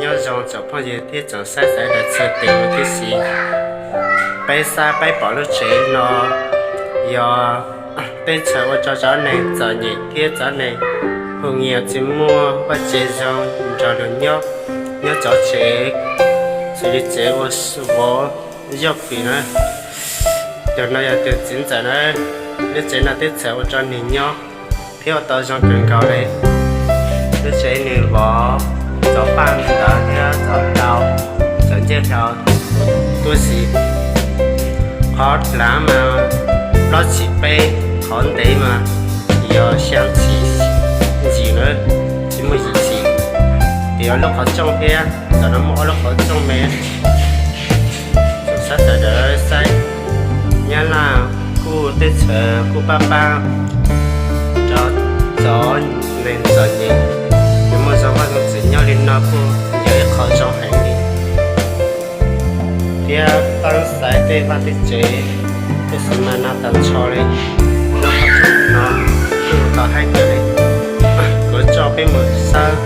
Nyob zoo tsoom phooj ywg thiab tsoom saib xaiv daws txhua tus huv tib si. Peb saib peb pom lub tsev no yog teb chaws ua rau cov neeg txom nyem thiab cov neeg hu nyiam tsis muaj vaj tsev zoo nrog luag nyob, nyob txog tsev, xws li tsev ua vov yoj pwm na. Tus no yog tus txiv ntxawm na, lub tsev no teb chaws ua rau nws nyob thiab ua tau zoo kawg nkaus li. Lub tsev nws vov cov paj ntawd thiab cov tau, cov ncej hlau tuab si. Qhov dlav mas plaub txhiab peb, qhov ntev mas yog xya txhiab ntsis na, tsis muaj yim txhiab. Ces yog lub qhov rooj thiab, ntawm no muaj ob lub qhov rooj me. Tsoom saib sawv daws saib, Nyab Laj kuj teb chaws kuj pab pab rau cov neeg txom nyem, nws muaj zog vaj zog tsev nyob li no kuj yog ib qho zoo heev li. Thiab pab xaiv tej vaj tej tsev, tej xwm mas no tag nrho li. Lub qhov rooj no kuj tau haib kawg li. Kuv coj peb mus saib,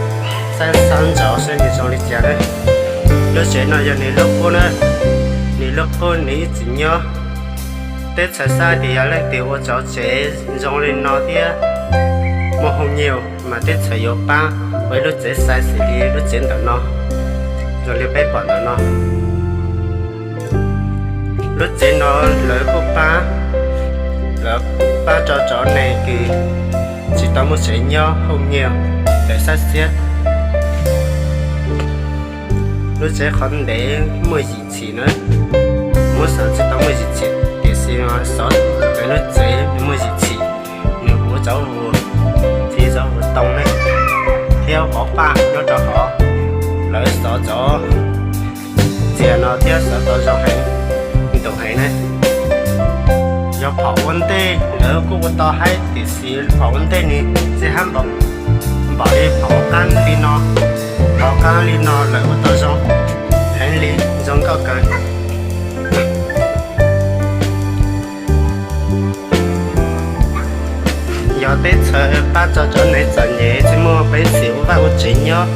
saib sab nraud saib nws zoo li cas na. Lub tsev no yog nws lub qub na, nws lub qub nws ib txwm nyob. Teb chaws saib tias yog leej twg ua tau tsev zoo li no thiab muaj hu nyiam mas teb chaws yuav pab ua ib lub tsev xaiv xws li lub tsev ntawm no, zoo li peb pom ntawm no. Lub tsev no lawv kuj pab, lawv pab rau cov neeg kws tsis tau muaj tsev nyob hu nyiam, lawv xab xiab. Lub tsev qhov ntev muaj yim txhim na, muab xav tsis tau muaj yim txhim, tiam sis xov lawv lub tsev nws muaj yim txhim, nws ua cov vus, txiv cov vus too ne, thiab vov paj nyob rau hauv, lawv xov cov txias no thiab xov tau zoo heev, ntuj heev ne. Yog phom ua ntej lawv kuj ua tau haib, tiam sis phom ua ntej nws tsis hab npaum, npaum li phom ua qab li no, phom ua qab li no lawv ua tau zoo heev li, zoo nkauj kawg. Yog teb chaws pab tso cov neeg txom nyem tsis muaj peev xwm ua vaj ua tsev nyob,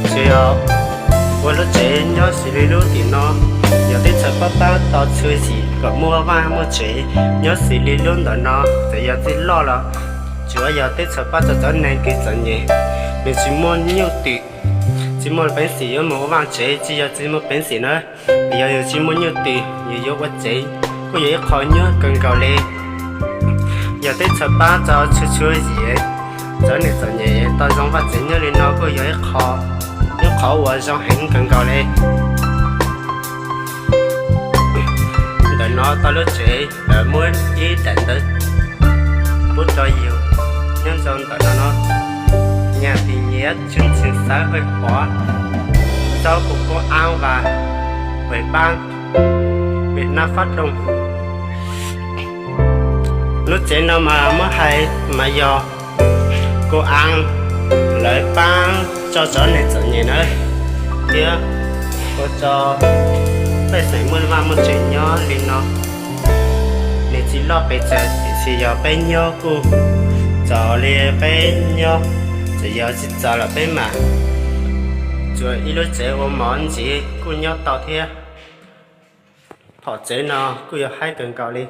tsuas yog ua lub tsev nyob xws li lub tim no. Yog teb chaws pab pab tau txhua yim kom muaj vaj muaj tsev nyob xws li lub ntawm no, txawm yog txiv loj los tsuav yog teb chaws pab tso cov neeg kws txom nyem, nws tsis muaj nyuj twm, tsis muaj peev xwm yuav mus ua vaj tsev, tsis yog tsis muaj peev xwm na, yog yus tsis muaj nyuj twm yus yuav ua tsev kuj yog ib qho nyuaj kawg nkaus li. Yog teb chaws pab tso txhua txhua yim cov neeg txom nyem tau zoo vaj tsev nyob li no kuj yog ib qho, ib qhov uas zoo heev kawg nkaus li. Ntawm no tau lub tsev lawv muab ib daim ntawv pub rau yus, nyob zoo ntawm no no, nhà tình nghĩa chương trình xã hội hóa do Bộ Công an và Ủy ban Việt Nam phát động. Lub tsev no mas muab hais mas yog kuv a lawv pab tso cov neeg txom nyem na, thiab ua rau pej xeem muaj vaj muaj tsev nyob li no. Nws tsis loj pes tsawg tiam sis yog peb nyob kuj txaus li peb nyob, txawm yog tsis txaus los peb mam tsuas ib lub tsev ua mov ntxiv kuj nyob tau thiab. Phom tsev no kuj yog haib kawg nkaus li.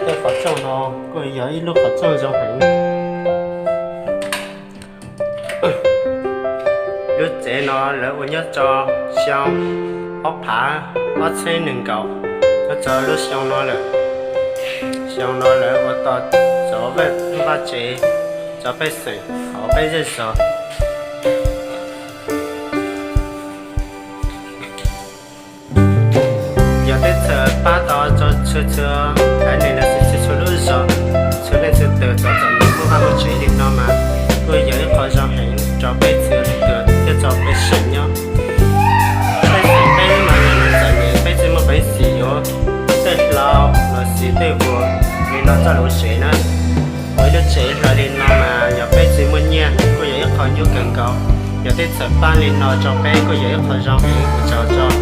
Tej qhov rooj no kuj yog ib lub qhov rooj zoo heev. Lub tsev no lawv ua nyob rau xyoo ob phav ob txhiab nees nkaum, nyob rau lub xyoo no lawm. Xyoo no lawv ua tau cov vaj tsev rau pej xeem hauv peb zej zog. Yog teb chaws pab tau rau txhua txhua haiv neeg los sis txhua txhua lub zos, txhua leej txhua tus cov txom nyem muaj vaj muaj tsev li no mas kuj yog ib qho zoo heev rau peb txhua tus thiab rau pej xeem nyob. Peb txhua peb mas yog neeg txom nyem peb tsis muaj peev xwm yuav tej hlau los sis tej vuas li no coj los ua tsev na. Ua ib lub tsev hlau li no mas yog peb tsis muaj nyiaj kuj yog ib qho nyuaj kawg nkaus. Yog teb chaws pab li no rau peb kuj yog ib qho zoo heev, ua tsaug rau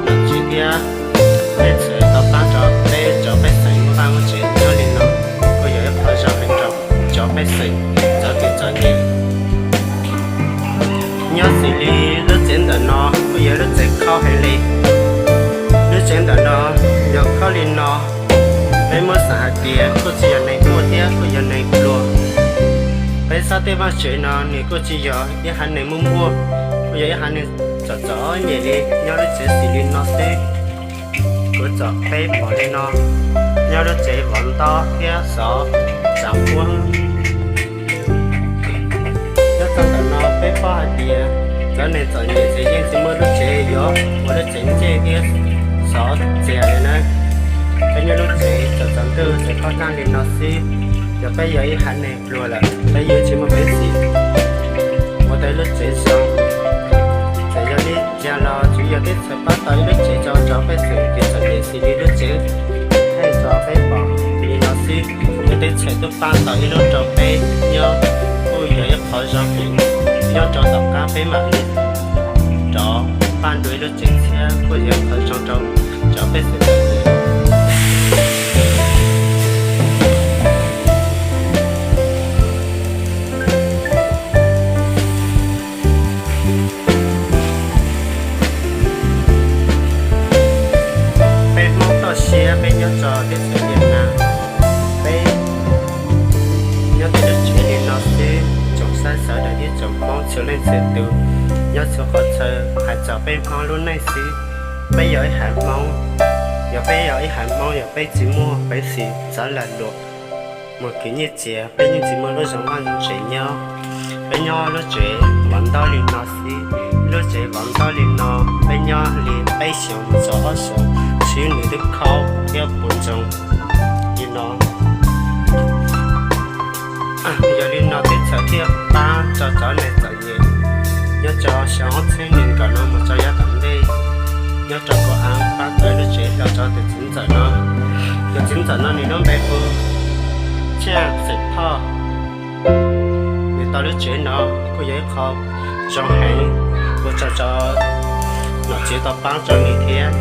nom tswv thiab teb chaws tau pab rau peb cov pej xeem muaj vaj muaj tsev nyob li no, kuj yog ib qho zoo heev rau cov pej xeem, cov neeg txom nyem. Heev li. Lub tsev ntawm no yog khob li no, peb muab xav hais tias kuj tsis yog neeg muaj thiab kuj yog neeg pluag. Peb txhob tej vaj tsev no nws kuj tsis yog ib haiv neeg muaj muaj, kuj yog ib haiv neeg txom txom nyem li. Nyob lub tsev xim li no xwb, kuv txom peb pom li no. Nyob lub tsev vov ntaub thiab xov tsav puab. Nyob txog ntawm no peb paub hais tias cov neeg txom nyem ces yeej tsis muaj lub tsev yuav ua lub tsev ncej thiab xov txias li na. Peb nyob lub tsev txawm tsaus ntuj txawm poob nag li no xwb, yog peb yog ib haiv neeg pluag lawm peb yeej tsis muaj peev xwm ua tau ib lub tsev zoo. Txawm yog li cas los tsuas yog teb chaws pab tau ib lub tsev rau cov pej xeem kev txom nyem xws li lub tsev theej rau peb pom li no xwb. Yog teb chaws twb pab tau ib lub rau peb nyob, kuj yog ib qho zoo heev. Nyob rau tom qab peb mam li rov pab dua ib lub tsev thiab kuj yog ib qho zoo rau cov pej xeem txom nyem. Peb Hmoob toj siab peb nyob rau teb chaws Nyab Laj, peb nyob tej lub tsev li no xwb. Tsoom saib sawv daws thiab tsoom Hmoob txhua leej txhua tus nyob txhua qhov chaw, hais txog peb Hmoob lub neej xwb, peb yog ib haiv Hmoob, yog peb yog ib haiv Hmoob yog peb tsis muaj peev xwm txawv lag luam mus khwv nyiaj txiag, peb yeej tsis muaj lub zoo vaj zoo tsev nyob. Peb nyob lub tsev vov ntaub li no xwb, lub tsev vov ntaub li no peb nyob li peb xyoos mus txog ob xyoos, xwb nws twb khaub thiab puas ntsoog li no. Yog li no teb chaws thiaj pab rau cov neeg txom nyem nyob rau xyoo ob txhiab nees nkaum no mus rau yav tom ntej, nyob rau kuv av pab tau lub tsev rau cov tus txiv ntxawm no. Tus txiv ntxawm no nws lub npe hu Tshiaj Xeem Thoj. Nws tau lub tsev no kuj yog ib qho zoo heev, ua rau cov nom tswv tau pab rau nws thiab.